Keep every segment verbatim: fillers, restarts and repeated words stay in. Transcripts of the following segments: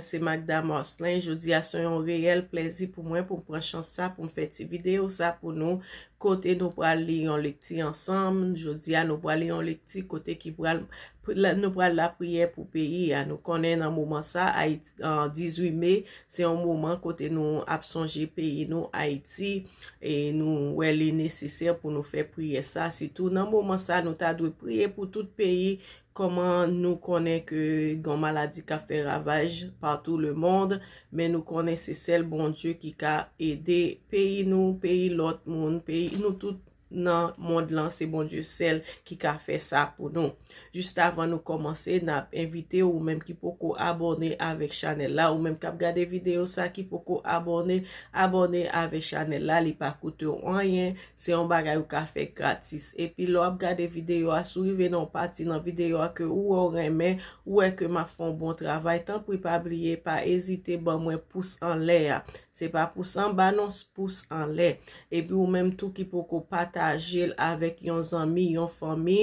se Magda Marcelin. Jodi a se yon reyèl plèzi pou mwen pou m pran chans sa pou m fè ti videyo sa pou nou, kote nou pral li yon lekti ansanm. Jodi a nou pral li yon lekti kote ki pral, nou pral lapriyè pou peyi a. Nou konnen nan moman sa, Ayiti, an dizuit me, se yon moman kote nou ap sonje peyi nou, Ayiti, e nou wè li nesesè pou nou fè priyè sa. Sitou nan moman sa, nou ta dwe priye pou tout peyi. Kòman nou konnen ke gen maladi k ap fè ravaj partout le monde, men nou konnen se sèl Bondye ki ka ede peyi nou, peyi lòt moun, peyi nou tout nan mond lan, se Bondye sèl ki ka fè sa pou nou. Jis avan nou kòmanse, n ap envite ou menm ki poko abòne avèk chanèl la, ou menm k ap gade videyo sa ki poko abòne, abòne avèk chanèl la, li pa koute w anyen, se yon bagay ou ka fè gratis. Epi lè w ap gade videyo a, si w rive nan yon pati nan videyo a ke ou wè w renmen, ou wè ke m ap fè yon bon travay, tanpri pa bliye, pa ezite ban mwen pous anlè a. Se pa pous anba non, pous anlè. Epi ou menm tou ki poko pataje l avèk yon zanmi, yon fanmi,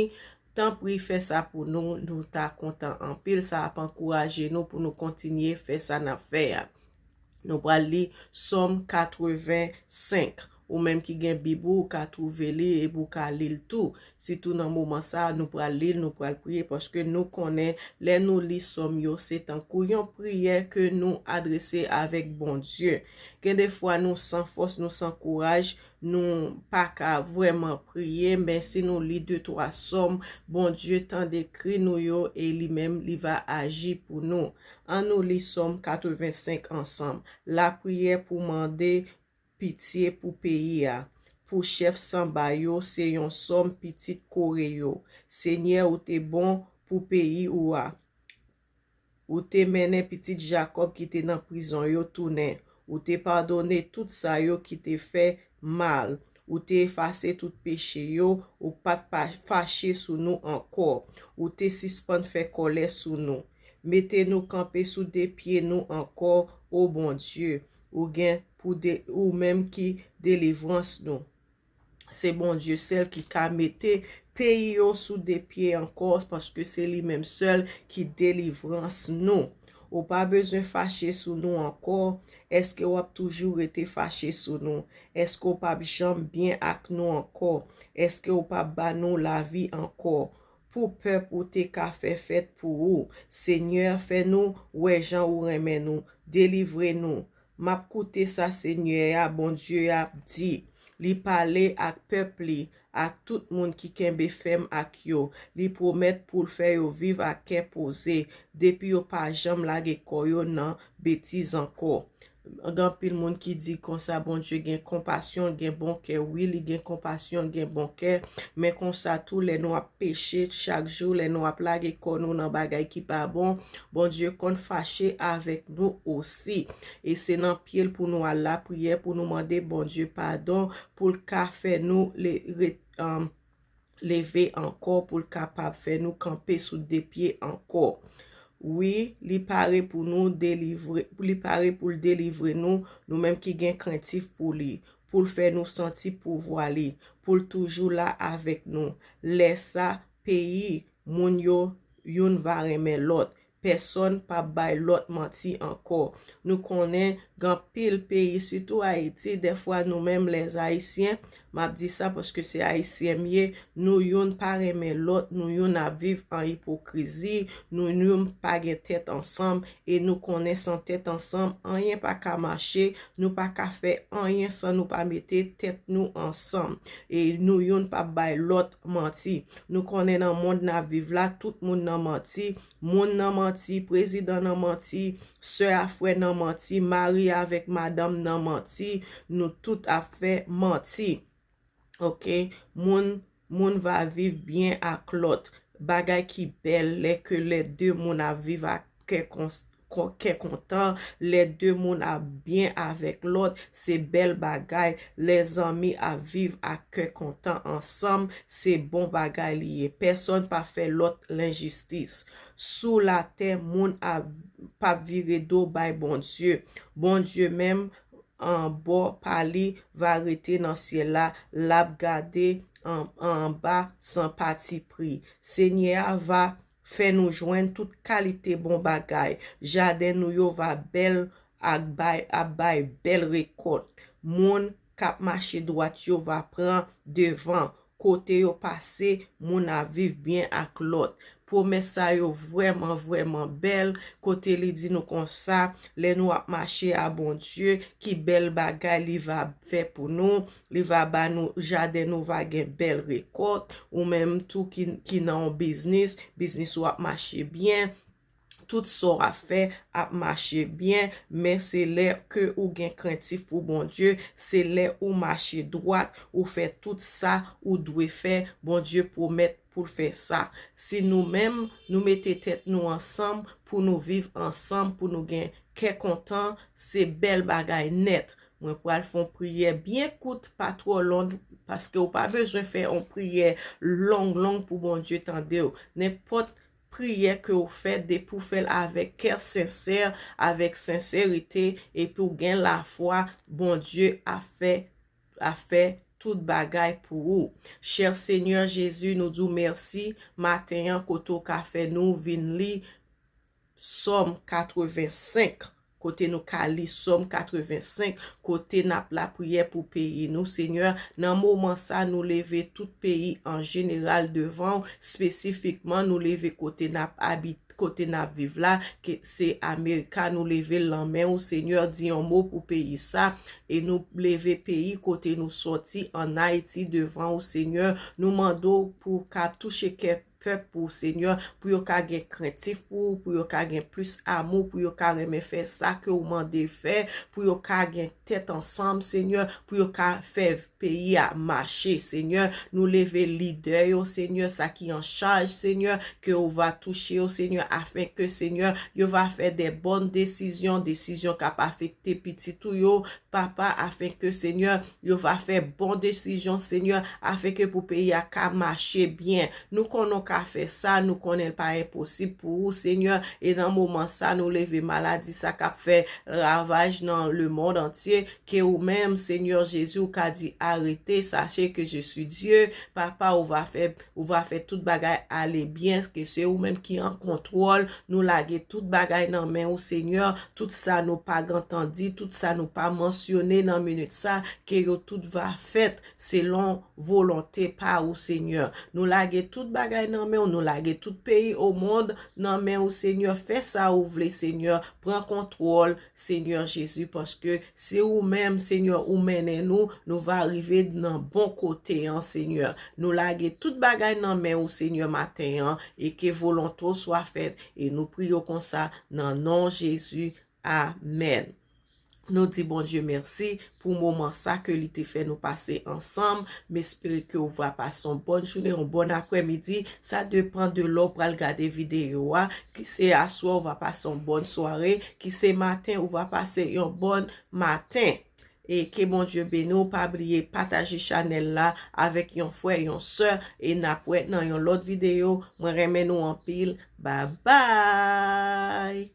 tanpri fè sa pou nou, nou ta kontan anpil. Sa ap ankouraje nou pou nou kontinye fè sa n ap fè a. Nou pral li Sòm katreven senk. Ou menm ki gen Bib ou, ou ka twouve li epi ou ka li l tou. Sitou nan moman sa a, nou pral li l, nou pral priye, paske nou konnen lè nou li Sòm yo, se tankou yon priyè ke nou adrese avèk Bondye. Gen de fwa nou san fòs, nou san kouraj, nou pa ka vrèman priye, men si nou li de twa Sòm, Bondye tande kri nou yo e li menm li va aji pou nou. Ann nou li Sòm katreven senk ansanm. Lapriyè pou mande pitye pou peyi a, pou chèf sanba yo, se yon sòm pitit Kore yo. Senyè, ou te bon pou peyi ou a. Ou te mennen pitit Jakòb ki te nan prizon yo tounen. Ou te padone tout sa yo ki te fè mal. Ou te efase tout peche yo. Ou pa t pa fache sou nou ankò. Ou te sispann fè kòlè sou nou. Mete nou kanpe sou de pye nou ankò, o Bondye. Ou gen pou de, ou menm ki delivrans nou. Se Bondye sèl ki ka mete peyi yo sou de pye ankò, paske se li menm sèl ki delivrans nou. Ou pa bezwen fache sou nou ankò. Èske w ap toujou rete fache sou nou? Èske w p ap janm byen ak nou ankò? Èske w p ap ba nou lavi ankò? Pou pèp ou te ka fè fèt pou ou. Senyè, fè nou wè jan ou renmen nou. Delivre nou. M ap koute sa Senyè a, Bondye a, ap di. Li pale ak pèp li, ak tout moun ki kenbe fèm ak yo. Li pwomèt pou l fè yo viv ak kè poze, depi yo pa janm lage kò yo nan betiz ankò. Gen anpil moun ki di konsa Bondye gen konpasyon, l gen bon kè. Wi, li gen konpasyon, l gen bon kè. Men konsa tou, lè nou ap peche chak jou, lè nou ap lage kò nou nan bagay ki pa bon, Bondye konn fache avèk nou osi. E se nan pye l pou nou al lapriyè, pou nou mande Bondye padon, pou l ka fè nou le, re, um, leve ankò, pou l kapab fè nou kanpe sou de pye ankò. Wi, li pare pou nou delivre, li pare pou l delivre nou, nou menm ki gen krentif pou li, pou l fè nou santi pouvwa li, pou l toujou la avèk nou. Lè sa, peyi, moun yo, youn va renmen lòt. Pèsonn p ap bay lòt manti ankò. Nou konnen gen anpil peyi, sitou Ayiti, dèfwa nou menm lèzayisyen, m ap di sa paske se ayisyen m ye, nou youn pa renmen lòt, nou youn ap viv an ipokrizi, nou youn pa gen tèt ansanm, e nou konnen san tèt ansanm, anyen pa ka mache, nou pa ka fè anyen san nou pa mete tèt nou ansanm. E nou youn p ap bay lòt manti. Nou konnen nan mond n ap viv la, tout moun nan manti, moun nan manti, prezidan nan manti, sè a frè nan manti, mari avèk madanm nan manti, nou tout ap fè manti. Oke, moun, moun va viv byen ak lòt. Bagay ki bèl lè ke lè de moun ap viv ak kè kon, kon, kè kontan, lè de moun ap byen avèk lòt, se bèl bagay. Lè zanmi ap viv ak kè kontan ansanm, se bon bagay li ye. Pèsonn pa fè lòt lenjistis. Sou latè, moun ap, p ap vire do bay Bondye. Bondye menm, an bò pa li, va rete nan syèl la, l ap gade an, anba san patipri. Senyè a va fè nou jwenn tout kalite bon bagay. Jaden nou yo va bèl ak bay, ap bay bèl rekòt. Moun k ap mache dwat yo va pran devan. Kote yo pase, moun ap viv byen ak lòt. Pwomès sa yo vrèman, vrèman bèl, kote li di nou konsa, lè nou ap mache a Bondye, ki bèl bagay li va fè pou nou, li va ba nou, jaden nou va gen bèl rekòt, ou menm tou ki, ki nan yon biznis, biznis ou ap mache byen, tout sa w ap fè ap mache byen, men se lè ke ou gen krentif pou Bondye, se lè ou mache dwat, ou fè tout sa ou dwe fè, Bondye pwomèt pou l fè sa. Si nou menm, nou mete tèt nou ansanm pou nou viv ansanm, pou nou gen kè kontan, se bèl bagay nèt. Mwen pral fè yon priyè byen kout, pa twò long, paske ou pa bezwen fè yon priyè long, long pou Bondye tande w. Nenpòt priyè ke w fè, depi w fè l avèk kè sensè, avèk senserite, epi w gen lafwa, Bondye ap fè, ap fè tout bagay pou ou. Chè Senyè Jezi, nou di w mèsi maten an kote w ka fè nou vin li Sòm katrevensenk, kote nou ka li Sòm katrevensenk, kote n ap lapriyè pou peyi nou, Senyè. Nan moman sa, nou leve tout peyi an jeneral devan w, espesifikman, nou leve kote n ap abite, kote n ap viv la, ke se Amerika, nou leve l nan men w, Senyè, di yon mo pou peyi sa, e nou leve peyi kote nou sòti, ann Ayiti, devan w, Senyè. Nou mande w pou w ka touche kè pèp ou, Senyè, pou yo ka gen krentif pou ou, pou yo ka gen plis amou, pou yo ka renmen fè sa ke ou mande fè, pou yo ka gen tèt ansanm, Senyè, pou yo ka fè peyi a mache, Senyè. Nou leve lidè yo, Senyè, sa ki an chaj, Senyè, ke ou va touche yo, Senyè, afenke, Senyè, yo va fè de bòn desizyon, desizyon k ap afekte pitit ou yo, Papa, afenke, Senyè, yo va fè bon desizyon, Senyè, afenke pou peyi a ka mache byen. Nou konnen w ka fè sa, nou konnen l pa enposib pou ou, Senyè, e nan moman sa, nou leve maladi sa k ap fè ravaj nan lemonn antye, ke ou menm, Senyè Jezi, ou ka di, arete, sachez que je suis Dieu. Papa, ou va fè, ou va fè tout bagay ale byen, ke se ou menm ki an kontwòl. Nou lage tout bagay nan men ou, Senyè. Tout sa nou pa gentan di, tout sa nou pa mansyone nan minit sa, ke yo tout va fèt selon volonte pa ou, Senyè. Nou lage tout bagay nan men ou, nou lage tout peyi o mond nan men ou, Senyè. Fè sa ou vle, Senyè. Pran kontwòl, Senyè Jezi, paske se ou menm, Senyè, ou mennen nou, nou va rive nan bon kote an, Senyè. Nou lage tout bagay nan men ou, Senyè, maten an, e ke volonte w swa fèt, e nou priye w konsa nan non Jezi. Amèn. Nou di Bondye mèsi pou moman sa ke li te fè nou pase ansanm. M espere ke ou va pase yon bòn jounen, yon bòn aprèmidi. Sa depann de lè w pral gade videyo a. Ki se aswè, ou va pase yon bòn sware. Ki se maten, ou va pase yon bòn maten. E ke Bondye beni w. Pa bliye pataje chanèl la avèk yon frè, yon sè. E n ap wè nan yon lòt videyo. Mwen renmen nou anpil. Babay!